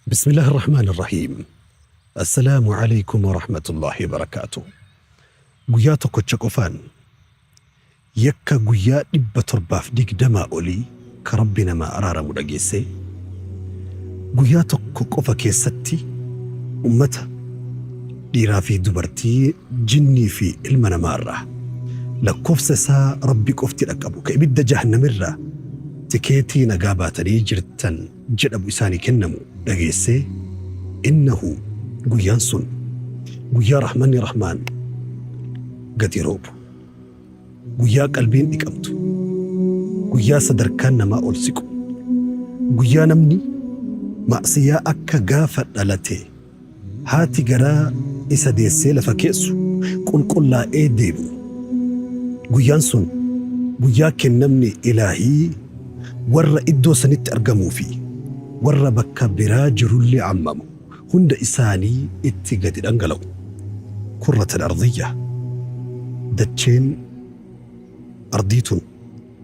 Bismillahi Rahmaani Rahiim. Assalaamu Aleykum Warahmatullaahi Wabarakaatuh. Guyyaa tokkocha qofaan yakka guyyaa 720 olii ka Rabbi namaa araaramu dhageessee, guyyaa tokko qofa keessatti ummata dhiiraa fi dubartii, jinnii fi ilma namaa irraa lakkoofsa isaa Rabbi qofti dhaqqabu ka ibidda jahannamirraa tikeetii nagaa baatanii jirtan jedhamu isaanii kennamu dhageessee, innahu guyyaan sun guyyaa rahmanni rahmaan gadi roobu, guyyaa qalbiin dhiqamtu, guyyaa sadarkaan namaa ol siqu, guyyaa namni ma'siyaa akka gaafa dhalate haati garaa isa deessee lafa keessu qulqullaa'ee deebi'u. Guyyaan sun guyyaa kennamni ilaahii warra iddoo sanitti argamuu fi warra bakka biraa jirullee ammamu hunda isaanii itti gadi dhangala'u. Kurratal ardiyya, dacheen ardii tun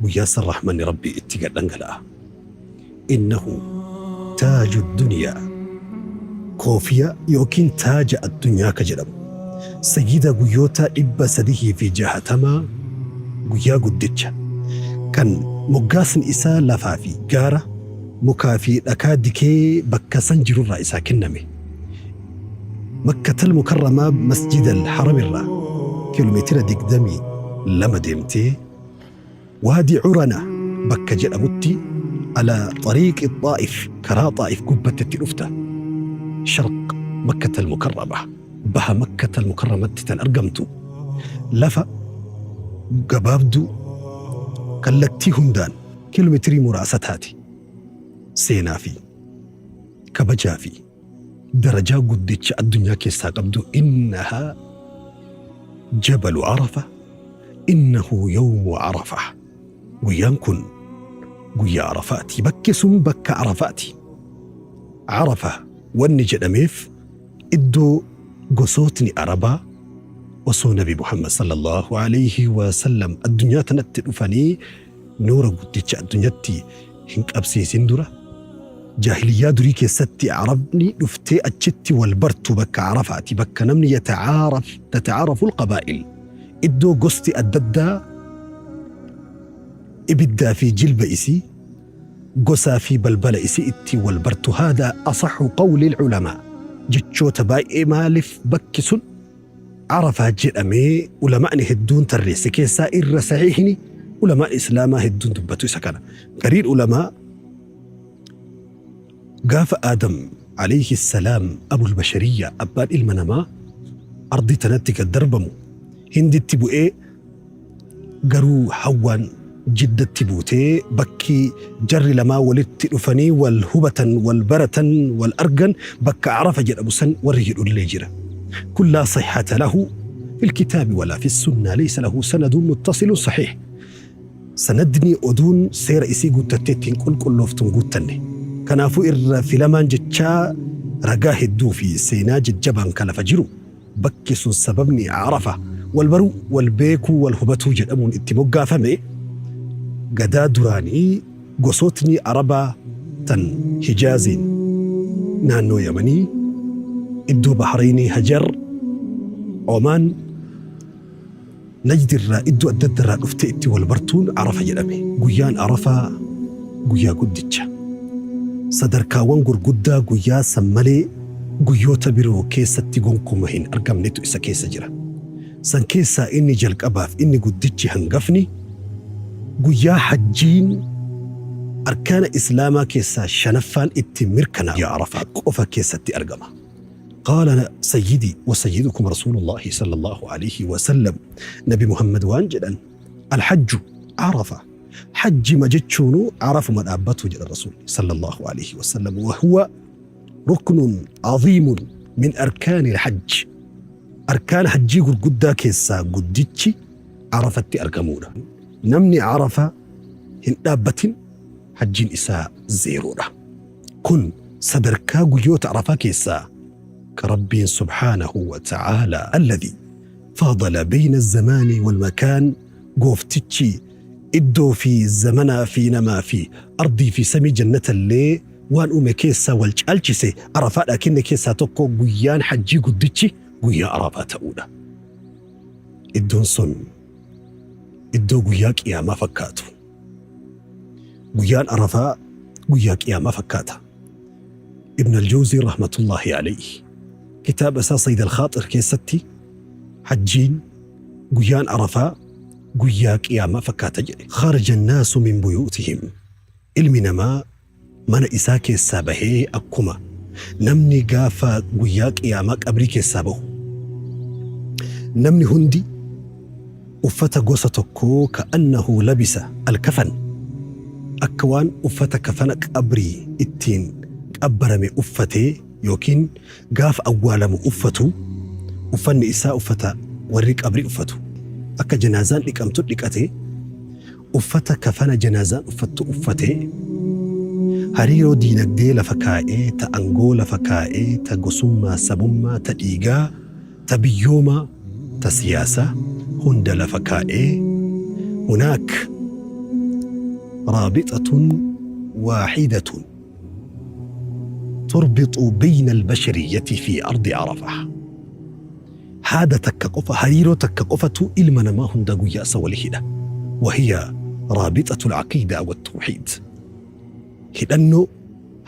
guyyaa san rahmanni Rabbii itti gad dhangala'a. Innahu taaju duniyaa, koofiya yookiin taaja addunyaa ka jedhamu sayyida guyyoota 360 guyyaa guddicha kan moggaasni isaa lafaa fi gaara, mukaa fi dhakaa dikee bakka san jirurraa isaa kenname. Makkatal Mukarramaa Masjidal Haramirraa kiiloomeetira 22 deemtee Waadi Curana bakka jedhamutti ala xariiqi Xaa'if karaa Xaa'if gubbatti itti dhufta. Sharq Makkatal Mukarrama baha Makkatal Mukarramatti tan argamtu lafa gabaabduu kallattii hundaan kiiloomeetirii muraasa taati. Seenaa fi kabajaa fi darajaa guddicha addunyaa keessaa qabdu innahaa jabalu Arafa innahu yawmu Arafa guyyaan kun guyyaa Arafaati, bakki sun bakka Arafaati. Arafa wanni jedhameef iddoo gosootni Arabaa osoo Nabi Muhammad sallallahu alayhi wa sallam addunyaa tanatti dhufanii nuura guddicha addunyatti hin qabsiisin dura jaahiliyyaa durii keessatti Arabni dhuftee achitti wal bartu bakka Arafaati, bakka namni yata'aaraf tata'aarafu alqabaa'il, iddoo gosti adda addaa ibiddaa fi jilba isii, gosaa fi balbala isii itti wal bartu. Haadaa asaxu qawli culamaa, jechoota baay'ee maaliif bakki sun Arafaa jedhamee ulamaa'ni hedduun tarreesse keessaa irra sahiihni ulamaan Islaamaa hedduun dubbatu isa kana. Gariin ulamaa gaafa Aadam alayhi salaam abul bashariyya abbaan ilma namaa ardii tanatti gad darbamu Hinditti bu'ee, garuu Hawwaan Jiddatti buutee, bakki jarri lamaa walitti dhufanii wal hubatan, wal baratan, wal argan bakka Arafa jedhamu san warri jedhullee jira. Kun laa sihhata lahu fil kitaabi walaa fis sunnaa, laysa lahu sanadun muttasilun sahiih. Sanadni oduun seera isii guuttattee ittiin qulqullooftu hin guuttanne. Kanaafuu irra filamaan jechaa ragaa hedduu fi seenaa jajjabaan ka lafa jiru bakki sun sababni Arafa wal baruu, wal beekuu, wal hubatuu jedhamuun itti moggaafame gadaa duraanii gosootni Arabaa tan Hijaaziin naannoo Yamanii, iddoo Bahraynii Hajar, Omaan, Najd irraa iddoo adda adda irraa dhuftee itti wal bartuun Arafa jedhame. Guyyaan Arafaa guyyaa guddicha. Sadarkaawwan gurguddaa guyyaa san malee guyyoota biroo keessatti gonkuma hin argamnetu isa keessa jira. San keessaa inni jalqabaaf inni guddichi hangafni guyyaa hajjiin arkaana Islaamaa keessaa shanaffaan itti mirkanaa'u guyyaa Arafaa qofa keessatti argama. Qaala sayyidii wa sayyidukum rasuulullaahi sallallaahu alayhi wa sallam, Nabi Muhammad waan jedhan, Alhajju Arafa, hajjima jechuunuu Arafuma dhaabbatu jedhan Rasuulli sallallaahu alayhi wa sallam. Wa huwa ruknun aziimun min arkaanil hajj, arkaana hajjii gurguddaa keessaa guddichi Arafatti argamuudha. Namni Arafa hin dhaabbatin hajjiin isaa zeeroodha. Kun sadarkaa guyyoota Arafaa keessaa ka Rabbiin subhaanahu wa ta'aalaa alladhii faadala bayna az-zamaani wal-makaan, gooftichi iddoo fi zamanaa fi namaa fi ardii fi samii jannatallee waan uume keessaa wal caalchise Arafaadhaa kenne keessaa tokko guyyaan hajjii guddichi guyyaa Arafaa ta'uudha. Iddoon sun iddoo guyyaa qiyaamaa fakkaatu. Guyyaan Arafaa guyyaa qiyaamaa fakkaata. Ibn al-Jawzii rahmatullahi alayhi kitaaba isaa Sayd al-Khaaxir keessatti hajjiin guyyaan Arafaa guyyaa qiyaamaa fakkaata jedhe. Kharaja an-naasu min buyuutihim, ilmi namaa mana isaa keessaa bahee akkuma namni gaafa guyyaa qiyaamaa qabrii keessaa bahu. Namni hundi uffata gosa tokkoo, ka'annahu labisa al-kafan, akka waan uffata kafana qabrii ittiin qabbarame uffatee yookiin gaafa awwaalamu uffatu, uffanni isaa uffata warri qabrii uffatu, akka janaazaan dhiqamtu dhiqatee, uffata kafana janaazaan uffattu uffatee, hariiroo diinagdee lafa kaa'ee, ta angoo lafa kaa'ee, ta gosummaa, sabummaa, ta dhiigaa, ta biyyoomaa, ta siyaasaa hunda lafa kaa'ee, hunaak raabixatun waaxidatun turbixu bayna albashariyyati fi ardi Arafah. Haada takka qofa, hariiroo takka qofatu ilma namaa hunda guyyaa isa wali hidha. Wahiya raabixatu alcaqiidaa wattawxiid. Hidhannoo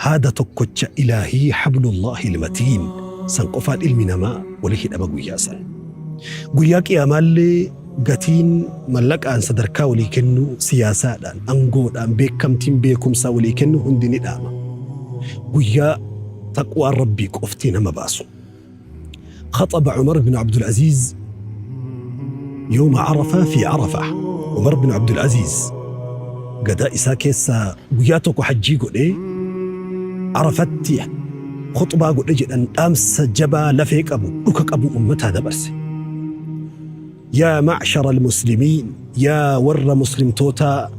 haada tokkocha ilaahii, hablullaahi almatiin, san qofaan ilmi namaa wali hidhama guyyaa san. Guyyaa qiyaamaallee gatiin mallaqaan sadarkaa walii kennuu, siyaasaadhaan, angoodhaan, beekamtiin beekumsaa walii kennuu hundi ni dhaama. Guyyaa taqwaan Rabbii qofti nama baasu. خطب عمر بن عبد العزيز يوم عرفة في عرفة. عمر بن عبد العزيز gadaa isaa keessa guyyaa tokko hajjii godhee Arafatti khuxbaa godhe jedhan, dhaamsa jabaa lafee qabu, dhuka qabu ummataa dabarse. Yaa ma'shara almuslimiin, yaa warra muslimtootaa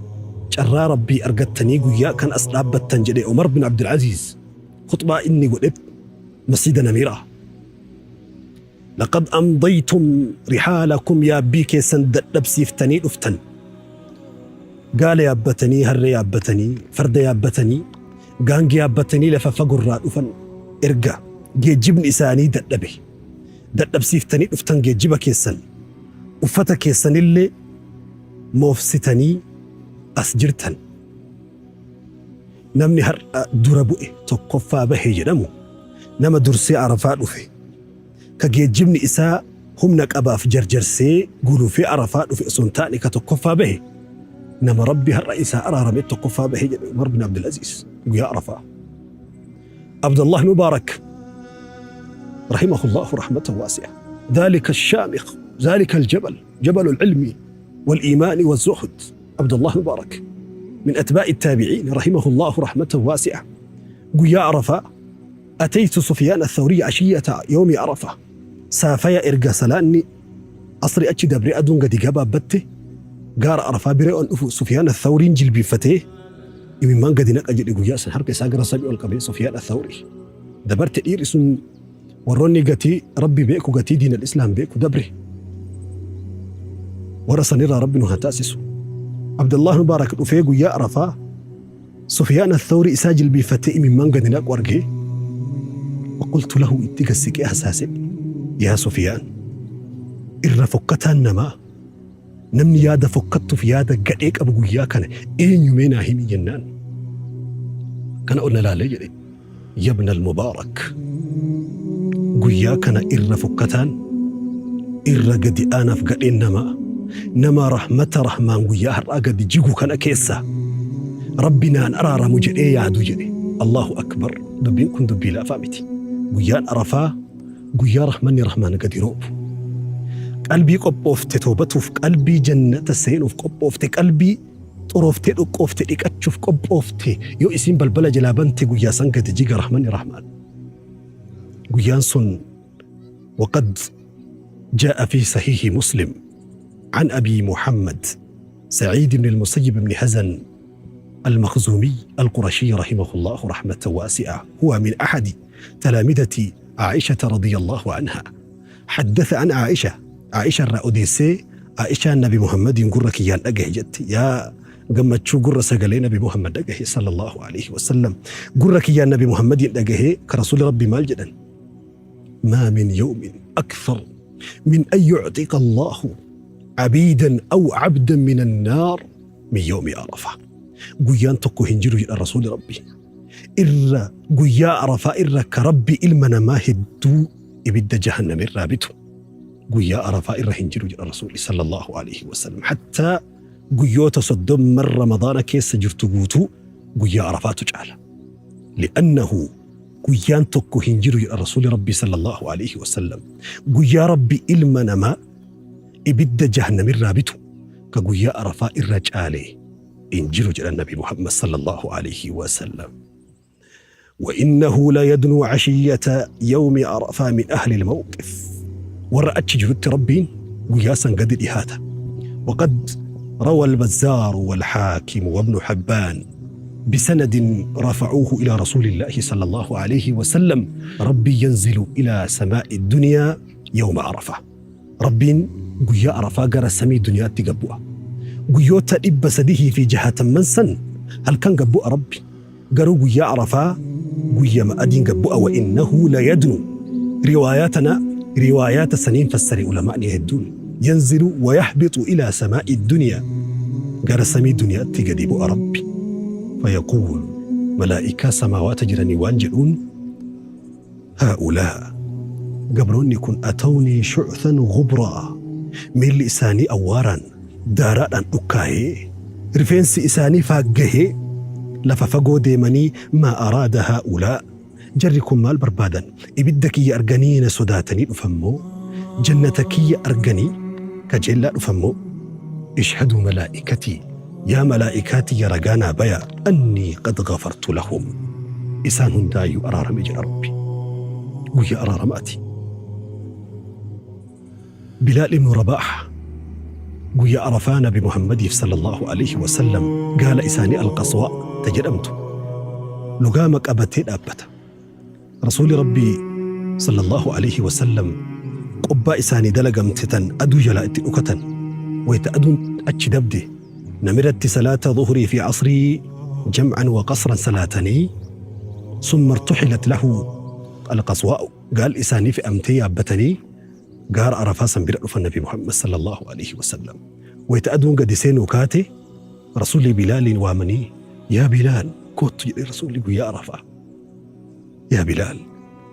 carraa Rabbii argattanii guyyaa kan as dhaabbattan jedhe Umar bin Abdul Aziz khuxbaa inni godhe Masjida Namiraa. Laqad amdaytum rihaalakum, yaabbii keessan dadhabsiiftanii dhuftan. Gaala yaabbatanii, harree yaabbatanii, farda yaabbatanii, gaangee yaabbatanii lafa fagorraa dhufan, erga geejjibni isaanii dadhabe. Dadhabsiiftanii dhuftan geejjiba keessan. Uffata keessanillee moofsitanii as jirtan. Namni har'a dura bu'e, tokkoffaa bahe jedhamu, nama dursee Arafaa dhufe, ka geejjibni isaa humna qabaaf jarjarsee gulufee Arafaa dhufe osoo hin taane, ka tokkoffaa bahe nama Rabbi har'a isaa araarame tokkoffaa bahe jedhe Umar bin Abdul Aziz guyyaa Arafaa. Abdullah Mubarak رحمه الله رحمة واسعة، ذلك الشامخ، ذلك الجبل، جبل العلم والإيمان والزهد، عبد الله مبارك من أتباع التابعين رحمه الله رحمة واسعة، guyyaa Arafaa، أتيت سفيان الثوري عشية يوم عرفة، saafaya erga salaanni asri achi dabree aduun gadi gabaabbatte gaara Arafaa biree on dhufu, Sufyaan Athawriin jilbiiffatee imimmaan gadi naqa jedhe. Guyyaa san harka isaa gara samii ol qabee Sufyaan Athawri dabarte. Dhiirri sun, warroonni gatii Rabbi beeku, gatii diin al-Islaam beeku dabre, warra sanirraa Rabbi nu haa taasisu. Abdullah Mubaarak dhufee guyyaa Arafaa Sufyaan Athawri isaa jilbiiffatee imimmaan gadi naqu argee, وقلت له، itti gassiqee hasaase, yaa Sufyaan, irra fokkataan namaa, namni yaada fokkattuuf yaada gadhee qabu guyyaa kana eenyu, mee naa himi jennaan, kana ol na laalee jedhe, يا ابن المبارك, guyyaa kana irra fokkataan, irra gadi aanaaf gadheen namaa, nama rahmata rahmaan guyyaa har'aa gadi jigu kana keessa Rabbi naan araaramu jedhee yaadu jedhe. Allahu akbar! Dubbiin kun dubbii laafaa miti. Guyyaan Arafaa guyyaa rahmanni rahmaan gadi roobu, qalbii qophoofte toobatuuf, qalbii jannata seenuuf qophoofte, qalbii xurooftee dhoqqoofte dhiqachuuf qophoofte yoo isiin balbala jalaa bante, guyyaa san gadi jiga rahmanni rahmaan guyyaan sun. وقد جاء في صحيح مسلم عن أبي محمد سعيد بن المسيب بن حزن المخزومي القرشي رحمه الله رحمة واسعة، هو من أحد تلامذة عائشة رضي الله عنها، حدث عن عائشة، عائشة irraa odeessee، عائشة Nabi Muhammadiin gurra kiyyaan dhagahe jette. Yaa Gammachuu gurra sagalee Nabi Muhammad dhagahe sallallahu alaihi wasallam. Gurra kiyyaan Nabi Muhammadiin dhagahee ka Rasuulli Rabbii maal jedhan? Maa min yawmin akthar min an yuctiqa Allahu abiidan aw abdan min annaar min yawmi Arafah. Guyyaan tokko hin jiru jedhan Rasuulli Rabbii. Irra guyyaa Arafaa irra ka Rabbi ilma namaa hedduu ibidda jahannam irraa bitu guyyaa Arafaa irra hin jiru jedhan Rasuulli sallallahu alaihi wasallam. Hattaa guyyoota soddomman Ramadaana keessa jirtu guutuu guyyaa Arafaatu caala. Li'annahu guyyaan tokko hin jiru jedha Rasuulli Rabbii sallallahu alaihi wasallam. Guyyaa Rabbi ilma namaa ibidda jahannamirraa bitu ka guyyaa Arafaa irra caale hin jiru jedhan Nabi Muhammad sallallahu alaihi wasallam. وإنه ليدنو عشية يوم عرفة من أهل الموقف ور أتش جرت ربين قياسا قد إهاته. وقد روى البزار والحاكم وابن حبان بسند رفعوه إلى رسول الله صلى الله عليه وسلم: ربي ينزل إلى سماء الدنيا يوم عرفة. ربين قيا عرفة قرى سمي الدنيا تقبوها قيوتا إب سديه في جهة منسن هل كان قبوها ربي garuu guyyaa Arafaa guyyama adiin gad bu'a wa innahu layadnu riwaayaa tana riwaayaata saniin fassare ulamaa'ni hedduun yanzilu wa yahbixu ilaa samaa'i duniyaa gara samii duniyaatti gadi bu'a Rabbi fayaquulu malaa'ikaa samaawaata jiranii waan jedhuun haa'ulaa gabroonni kun atawnii shu'than ghubraa miilli isaanii awwaaraan daaraadhaan dhukkaahee, rifeensi isaanii faaggahee, lafa fagoo deemanii maa araada haa'ulaa jarri kun maal barbaadan ibidda kiyya arganii na sodaatanii dhufan moo jannata kiyya arganii kajeellaa dhufan moo ishhaduu malaa'ikatii yaa malaa'ikaa tiyya ragaa naa bayaa annii qad ghafartu lahum isaan hundaayyuu araarame jedha Rabbi guyyaa araaramaati. Bilaal ibnu Rabaah guyyaa Arafaa Nabi Muhammadiif sallallahu aleyhi wa sallam gaala isaanii Al-Qaswaa ta jedhamtu lugaama qabatee dhaabbata. Rasuulli Rabbii sallallahu aleyhi wa sallam qobbaa isaanii dalagamte tan aduu jalaa itti dhukatan wayta aduun achi dabde namiratti salaata zuhrii fi asrii jam'an wa qasran salaatanii summa irtuxilat lahu Al-Qaswaa'u gaal isaanii fe'amtee yaabbatanii gaara Arafaa san bira dhufan Nabi Muhammad sallallahu aleyhi wa sallam. Wayta aduun gadi seenuu kaate Rasuulli Bilaaliin waamanii yaa Bilaal koottu jedhe Rasuulli guyyaa Arafaa. Yaa Bilaal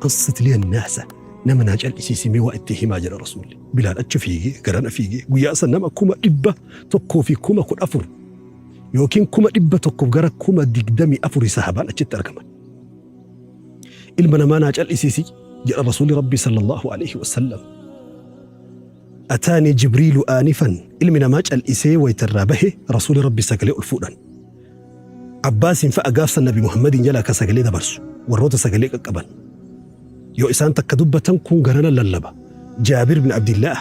ansit liya naasa nama naa cal'isiisi mee waa itti himaa jedha Rasuulli. Bilaal achi fiigee garana fiigee guyyaa san nama 114,000 yookiin 100,000 gara 24,000 sahabaan achitti argaman. Ilma namaa naa cal'isiisi jedha Rasuulli Rabbii sallallahu alaihi wasallam. Ataanii Jibriilu aanifan ilmi namaa cal'isee wayta irraa bahe Rasuulli Rabbii sagalee ol fuudhan. Abbaasiin fa'a gaafsan Nabi Muhammadiin jalaa ka sagalee dabarsu warroota sagalee qaqqaban. Yoo isaan takka dubbatan kun garana lallaba. Jaabir bin Abdillaah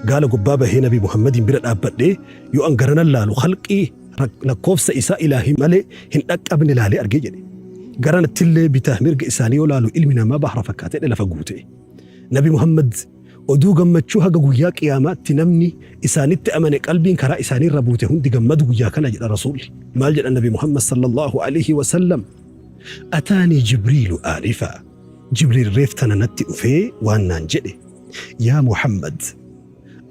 gaala gubbaa bahee Nabi Muhammadiin bira dhaabbadhee yoo an garana laalu khalqii lakkoofsa isaa ilaahi malee hin dhaqqabne laalee argee jedhe. Garanattillee bitaaf mirga isaanii yoo laalu ilmi namaa bahra fakkaatee lafa guute. Nabi Muhammad oduu gammachuu haga guyyaa qiyaamaatti namni isaanitti amane qalbiin karaa isaanii irra buute hundi gammadu guyyaa kana jedha Rasuulli. Maal jedha Nabi Muhammad sallallahu alaihi wasallam? Ataanii Jibriilu aanifaa. Jibriil reef tana natti dhufee waan naan jedhe. Yaa Muhammad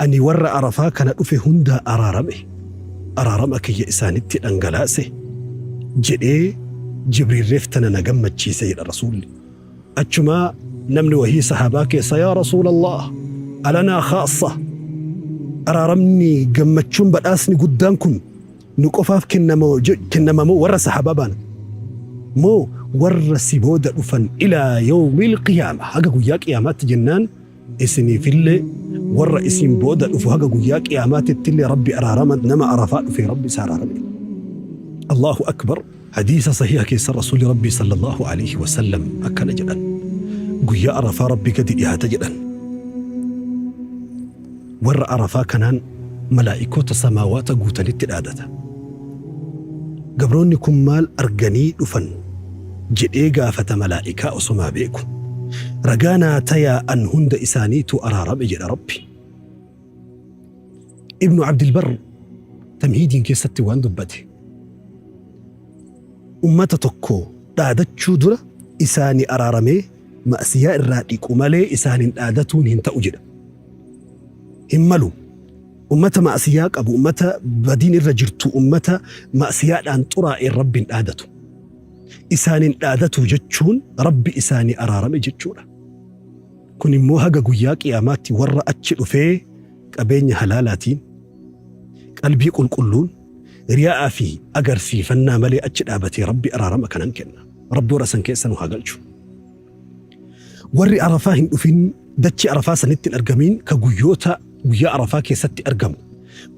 Ani warra Arafaa kana dhufe hundaa araarame, araarama kiyya isaanitti dhangalaase jedhee Jibriil reef tana na gammachiise jedha Rasuulli. Achumaa namni wahii sahaabaa keessaa yaa Rasuulallaah alanaa khaassa araaramni gammachuun badhaasni guddaan kun nu qofaaf kennama moo warra sahaabaa baana moo warra si booda dhufan ilaa yawmil qiyaama haga guyyaa qiyaamaatti jennaan Isiniifillee, warra isin booda dhufu haga guyyaa qiyaamaatittillee Rabbi araarama nama Arafaa dhufe Rabbi isa araarame. Allahu Akbar. Hadiisa sahiha keessa Rasuulli Rabbii sallallahu aleyhi wa sallam akkana jedhan. Guyyaa Arafaa Rabbi gadi dhihaata jedhan. Warra Arafaa kanaan malaa'ikoota samaawaata guutanitti dhaadata. Gabroonni kun maal arganii dhufan jedhee gaafata malaa'ikaa osomaa beeku. Ragaa naa tayaa an hunda isaaniituu araarame jedha Rabbi. Ibnu Abdilbarr Tamhiidiin keessatti waan dubbate. Ummata tokko dhaadachuu dura isaanii araaramee ma'siyaa irraa dhiqu malee isaaniin dhaadatuun hin ta'u jedha. Hin malu. Ummata ma'siyaa qabu, ummata badiin irra jirtu, ummata ma'siyaadhaan xuraa'een Rabbi hin dhaadatu. Isaaniin dhaadatuu jechuun Rabbi isaanii araarame jechuudha. Kun immoo haga guyyaa qiyaamaatti warra achi dhufee qabeenya halaalaatiin, qalbii qulqulluun, riyaa'aa fi agarsiifannaa malee achi dhaabatee Rabbi araarama kanan kenna. Rabbi warra san keessa nu haa galchu. Warri Arafaa hin dhufin, dachii Arafaa sanitti hin argamiin, ka guyyoota guyyaa Arafaa keessatti argamu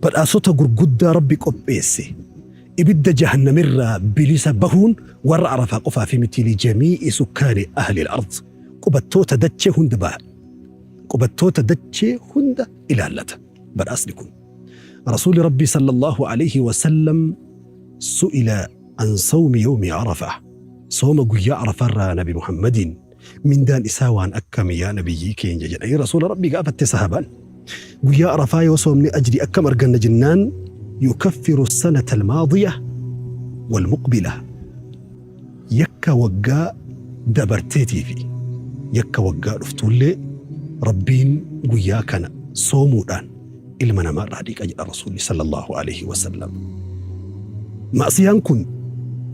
badhaasota gurguddaa Rabbi qopheesse, ibidda jahannamirraa bilisa bahuun warra Arafaa qofaafi miti, li jamii'i sukkaani ahlil ard, qubattoota dachee hunda baha, qubattoota dachee hunda ilaallata badhaasni kun. Rasuuli Rabbii sallallahu alayhi wasallam su'ila an sawmi yawmi Arafah, sooma guyyaa Arafaarraa Nabi Muhammadiin mindaan isaa waan akkami yaa nabiyyii keenya jedhanii Rasuula Rabbii gaafatte sahabaan. Guyyaa Arafaa yoo soomne ajrii akkam arganna jennaan, yukaffiru sanata almaadiya walmuqbila, yakka waggaa dabarteetii fi yakka waggaa dhuftuullee Rabbiin guyyaa kana soomuudhaan ilma namaarraa dhiqa jedha Rasuulli sallallahu alaihi wasallam. Ma'siyaan kun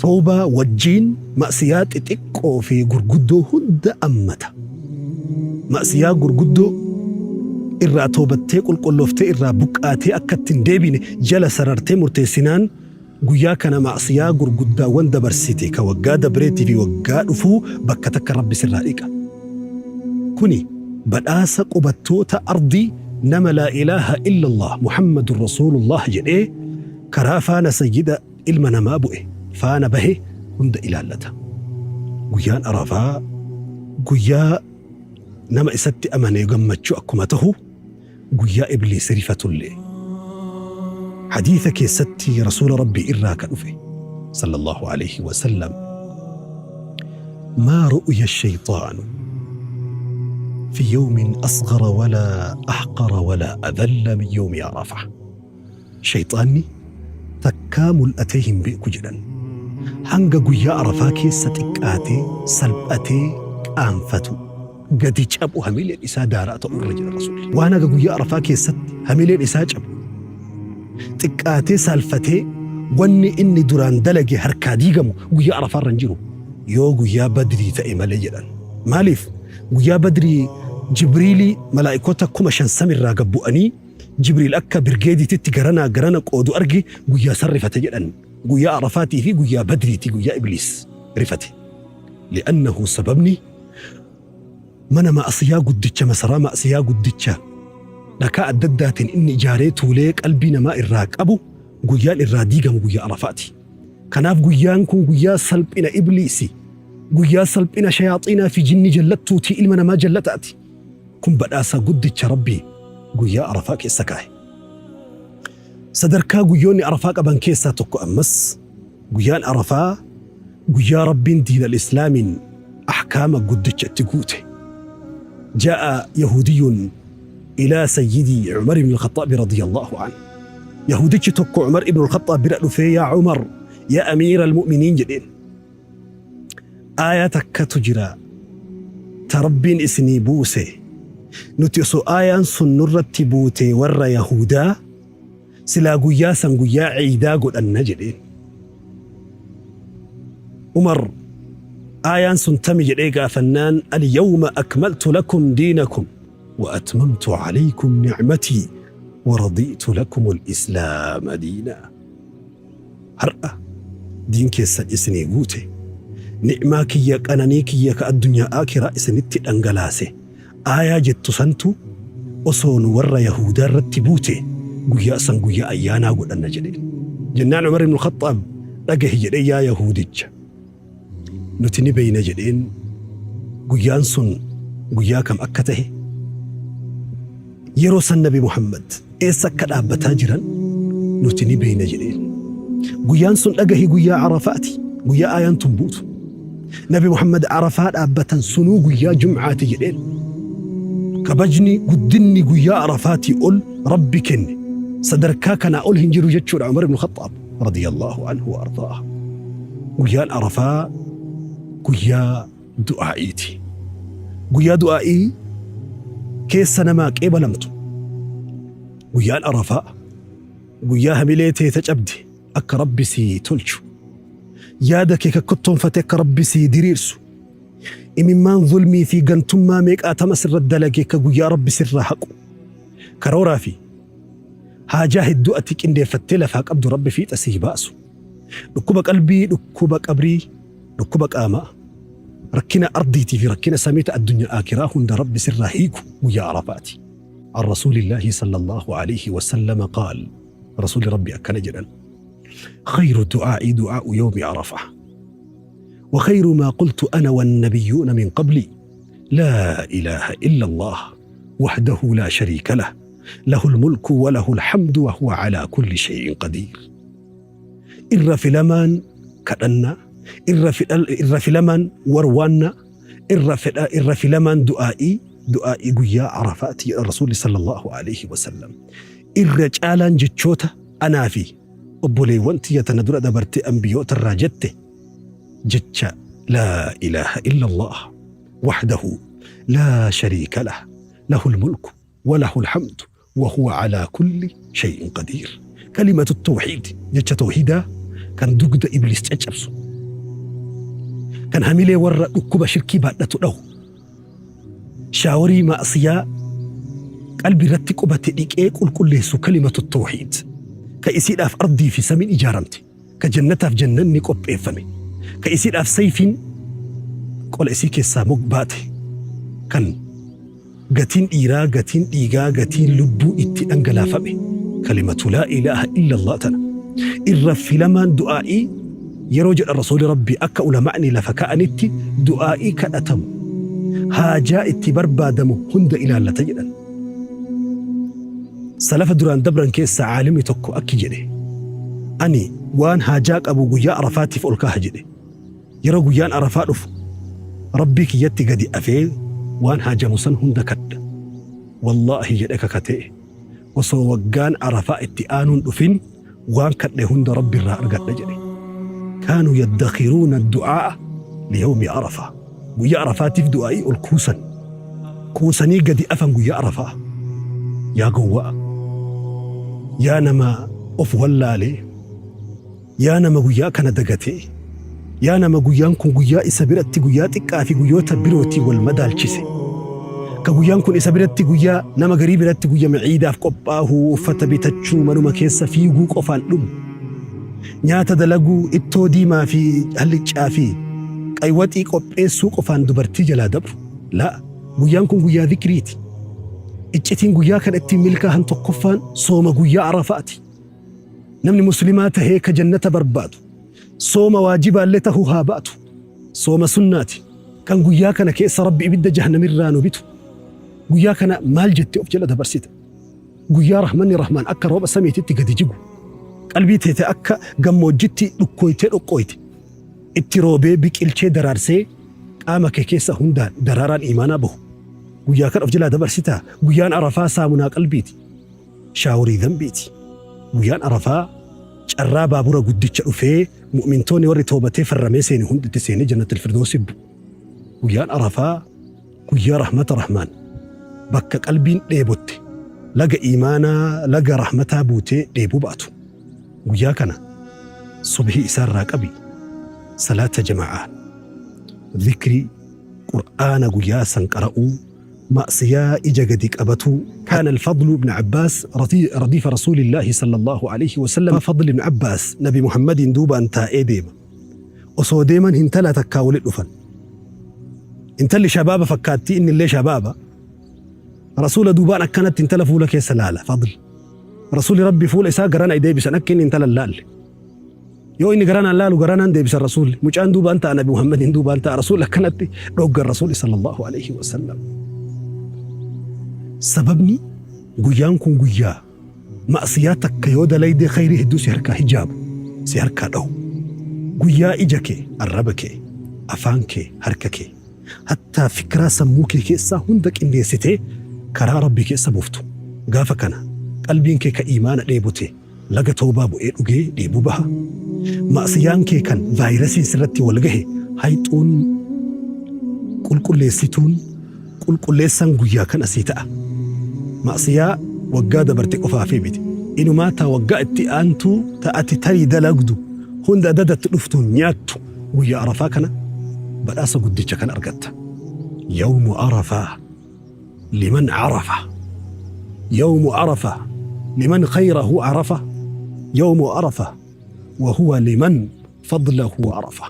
tawbaa wajjiin ma'siyaa xixiqqoo fi gurguddoo hunda ammata. Ma'siyaa gurguddoo irraa toobattee qulqullooftee irraa buqqaatee akka itti hin deebine jala sarartee murteessinaan, guyyaa kana ma'siyaa gurguddaawwan dabarsite ka waggaa dabreetii fi waggaa dhufuu bakka takka Rabbi sirraa dhiqa. Kuni badhaasa qubattoota ardii, nama laa ilaaha illallah Muhammadun rasuulullah jedhee karaa faana sayyida ilma namaa bu'e faana bahe hunda ilaallata. Guyyaan Arafaa guyyaa nama isatti amane gammachuu akkuma tahu, guyyaa ibliis rifatullee. Hadiisa keessatti Rasuula Rabbii irraa ka dhufe sallallahu alayhi wa sallam, maa ru'ya shayxaanu fi yawmin asghara walaa ahqara walaa adalla min yawmi Arafah. Shayxaanni takkaa mul'atee hin beeku jedhan. Hanga guyyaa Arafaa keessa xiqqaatee, salphatee, qaanfatu, gadi cabu, hamileen isaa daaraa ta'u irra jedha Rasuulli. Waan haga guyyaa Arafaa keessatti hamileen isaa cabu, xiqqaatee saalfatee, wanni inni duraan dalage harkaa diigamu guyyaa Arafaa irra hin jiru. Yoo guyyaa Badrii ta'e malee jedhan. Maaliif? Guyyaa Badrii Jibriilii malaa'ikota 5,000 samirraa gad bu'anii, Jibriil akka birgeediititti garanaa garana qoodu arge, guyyaa san rifate jedhan. Guyyaa Arafaatii fi guyyaa Badriiti guyyaa Ibliis rifate. Li'annahu sababni mana ma'asiyaa guddicha, masaraa ma'asiyaa guddicha dhakaa adda addaatiin inni ijaaree tuulee qalbii namaa irraa qabu guyyaan irraa diigamu guyyaa Arafaati. Kanaaf guyyaan kun guyyaa salphina Ibliisi, guyyaa salphina shayaaxiinaa fi jinni jallattuutii ilma namaa jallataati. Kun badhaasa guddicha Rabbi guyyaa Arafaa keessa kaahe. Sadarkaa guyyoonni Arafaa qaban keessaa tokko ammas, guyyaan Arafaa guyyaa Rabbiin diinal Islaamiin ahkaama guddicha itti guute. Jaa'a yahuudiyyun ilaa sayyidii Umar ibn al-Khaxxaabi radiyallahu anhu. Yahuudichi tokko Umar ibn al-Khaxxaab bira dhufee, yaa Umar, yaa amiira al-mu'miniin jedheen. Aayaa takkatu jira ta Rabbiin isinii buuse, nuti osoo aayaan sun nurratti buute warra yahuudaa silaa guyyaa san guyyaa ciidaa godhanna jedheen. Umar aayaan sun tami jedhee gaafannaan, alyawma akmaltu lakum diinakum wa atmamtu alaykum ni'matii wa radiitu lakum al-islaama diinaa. Har'a diin keessan isinii guute, ni'maa kiyya, qananii kiyya ka addunyaa aakiraa isinitti dhangalaase aayaa jettu santu osoo nu warra yahuudaa irratti buute guyyaa san guyyaa ayyaanaa godhanna jedheen. Jennaan Umar ibn Khaxxaab dhagahi jedhee, yaa yahuudicha, nuti ni beeyna jedheen guyyaan sun guyyaa kam akka tahe, yeroo san Nabi Muhammad eessa akka dhaabbataa jiran nuti ni beeyna jedheen. Guyyaan sun dhagahi guyyaa Arafaati, guyyaa aayaan tun buutu. Nabi Muhammad Arafaa dhaabbatan sunuu guyyaa Jum'aati jedheen. Kabajni guddinni guyyaa Arafaatii ol Rabbi kenne sadarkaa kanaa ol hin jiru jechuudha Umar ibn Khaxxaab radiyallahu anhu wa ardaaha. Guyyaan Arafaa guyyaa du'aa'iiti. Guyyaa du'aa'ii keessa namaa qeebalamtu. Guyyaan Arafaa guyyaa hamilee teeta cabde akka Rabbi sii tolchu. Yaada kee kakkottoonfate akka Rabbi sii diriirsu. Imimmaan zulmii fi gantummaa meeqaatama sirra dalage akka guyyaa Rabbi sirraa haqu. Karooraa fi haajaa hedduu ati qindeeffattee lafaa qabdu Rabbi fiixa sii baasu. Dhukkuba qalbii, dhukkuba qabrii, dhukkuba qaamaa, rakkina ardiitii fi rakkina samiita addunyaa aakiraa hunda Rabbi sirraa hiiku guyyaa Arafaati. عن رسول الله صلى الله عليه وسلم قال رسول ربي أكن جدا خير الدعاء دعاء يوم عرفة وخير ما قلت أنا والنبيون من قبلي لا إله إلا الله وحده لا شريك له له الملك وله الحمد وهو على كل شيء قدير. Irra filamaan kadhannaa, irra filamaan warwaannaa, irra filamaan du'aa'ii, du'aa'ii guyyaa Arafaati jedha Rasuulli sallallahu alaihi wasallam. Irra caalaan jechoota anaa fi obboleewwan tiyya tana dura dabartee ambiyoota irraa jette jecha laa ilaaha illa Allah wahdahu laa shariika lah lahu lmulku wa lahu alhamdu wa huwa alaa kulli shay'in qadiir. Kalimatu tawxiid, jecha tawhiidaa kan dugda ibliis caccabsu, kan hamilee warra dhukkuba shirkii baadhatu dhahu, shaaworii ma'asiyaa qalbii irratti qubate dhiqee qulqulleessu, kalimatu tawxiid ka isiidhaaf ardii fi samiin ijaaramte, ka jannataaf jannanni qopheeffame, ka isiidhaaf sayfiin qola isii keessaa mogbaate, kan gatiin dhiiraa, gatiin dhiigaa, gatiin lubbuu itti dhangalaafame, kalimatu laa ilaaha illa Allah tana irra filamaan du'aa'ii yeroo jedha Rasuuli Rabbii, akka ulamaa'ni lafa ka'anitti du'aa'ii kadhatamu haajaa itti barbaadamu hunda ilaallata jedhan. Salafa duraan dabran keessa caalimni tokko akki jedhe: ani waan haajaa qabu guyyaa Arafaatiif ol kaaha jedhe. Yeroo guyyaan Arafaa dhufu Rabbii kiyyatti gadi afee waan haajamu san hunda kadha. Wallaahi jedhe kakatee, osoo waggaan Arafaa itti aanuun dhufin waan kadhe hunda Rabbi irraa argadha jedhe. Kaanuu yaddakhiruuna du'aa'a liyawmi Arafaa. Guyyaa Arafaatiif du'aa'ii ol kuusan, kuusanii gadi afan guyyaa Arafaa. Yaa gowwaa, yaa nama of wallaalee, yaa nama guyyaa kana dagatee, yaa nama guyyaan kun guyyaa isa biratti guyyaa xiqqaa fi guyyoota birootii wal madaalchise, ka guyyaan kun isa biratti guyyaa nama garii biratti guyya ciidaaf qophaa'uu, uffata bitachuu, manuma keessa fiiguu qofaan dhumu, nyaata dalaguu, ittoo diimaa fi hallichaa fi qaywaxii qopheessuu qofaan dubartii jalaa dabru. Laa, guyyaan kun guyyaa zikriiti. Iccitiin guyyaa kana ittiin milkaahan tokkoffaan sooma guyyaa Arafaati. Namni muslimaa tahee ka jannata barbaadu sooma waajibaallee tahuu haa baatu, sooma sunnaati kan guyyaa kana keessa Rabbi ibidda jahannamirraa nu bitu. Guyyaa kana maal jettee of jala dabarsita? Guyyaa rahmanni Rahmaan akka rooba samiititti gadi jigu, qalbii teete akka gammoojjitti dhukkooytee dhoqqooyte itti roobee biqilchee daraarsee qaama kee keessa hundaan daraaraan iimaanaa bahu, guyyaa kana of jalaa dabarsitaa? Guyyaan Arafaa saamunaa qalbiiti, shaaworii dambiiti. Guyyaan Arafaa carraa baabura guddicha dhufee mu'mintoonni warri toobatee farramee seene hundi itti seenee jannatul firdoosi bu'u. Guyyaan Arafaa guyyaa rahmata Rahmaan bakka qalbiin dheebotte laga iimaanaa, laga rahmataa buutee dheebuu baatu. Guyyaa kana subhii isaarraa qabi salaata jama'aa, zikrii, Qur'aana guyyaa san qara'uu, ma'siyaa ija gadi qabatuu. كان الفضل بن عباس رديف رسول الله صلى الله عليه وسلم. فضل بن عباس نبي محمد duubaan taa'ee deema. Osoo deeman hintala takkaa walit dhufan. Intalli shabaaba fakkaattii, inni illee shabaaba. Rasuula duubaan akkanatti intala fuula keessa laala Fadl. Rasuuli Rabbi fuula isaa garana deebisan akka inni intala hin laalle. Yoo inni garanaan laalu garanaan deebisan Rasuulli. Mucaan duubaan ta'a, Nabi Muhammadin duubaan ta'a, Rasuulli akkanatti dhoggan Rasuulli sallallahu alaihi wasallam. Sababni guyyaan kun guyyaa ma'siyaa takka yoo dalaydee khayrii hedduu si harkaa hijaabu, si harkaa dhahu. Guyyaa ija kee, arraba kee, afaan kee, harka kee, hattaa fikiraa sammuu kee keessaa hunda qindeessitee karaa Rabbii keessa buuftu. Gaafa kana qalbiin kee ka iimaana dheebote laga toobaa bu'ee dhugee dheebuu baha. Ma'siyaan kee kan vaayirasiin sirratti wal gahe hayxuun qulqulleessituun qulqulleessaan guyyaa kana sii ta'a. Ma'siyaa waggaa dabarte qofaafii miti. Inumaa ta waggaa itti aantuu ta ati tarii dalagdu hunda adadatti dhuftuun nyaattu guyyaa Arafaa kana badhaasa guddicha kan argatta. Yawmu Arafaa liman arafa. Yawmu Arafaa liman khayrahu arafa. Yawmu Arafaa wa huwa liman fadlahu arafa.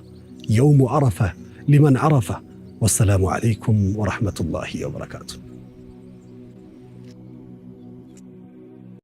Yawmu Arafaa liman arafa. Wassalaamu alaikum wa rahmatullahi wa barakaatuh.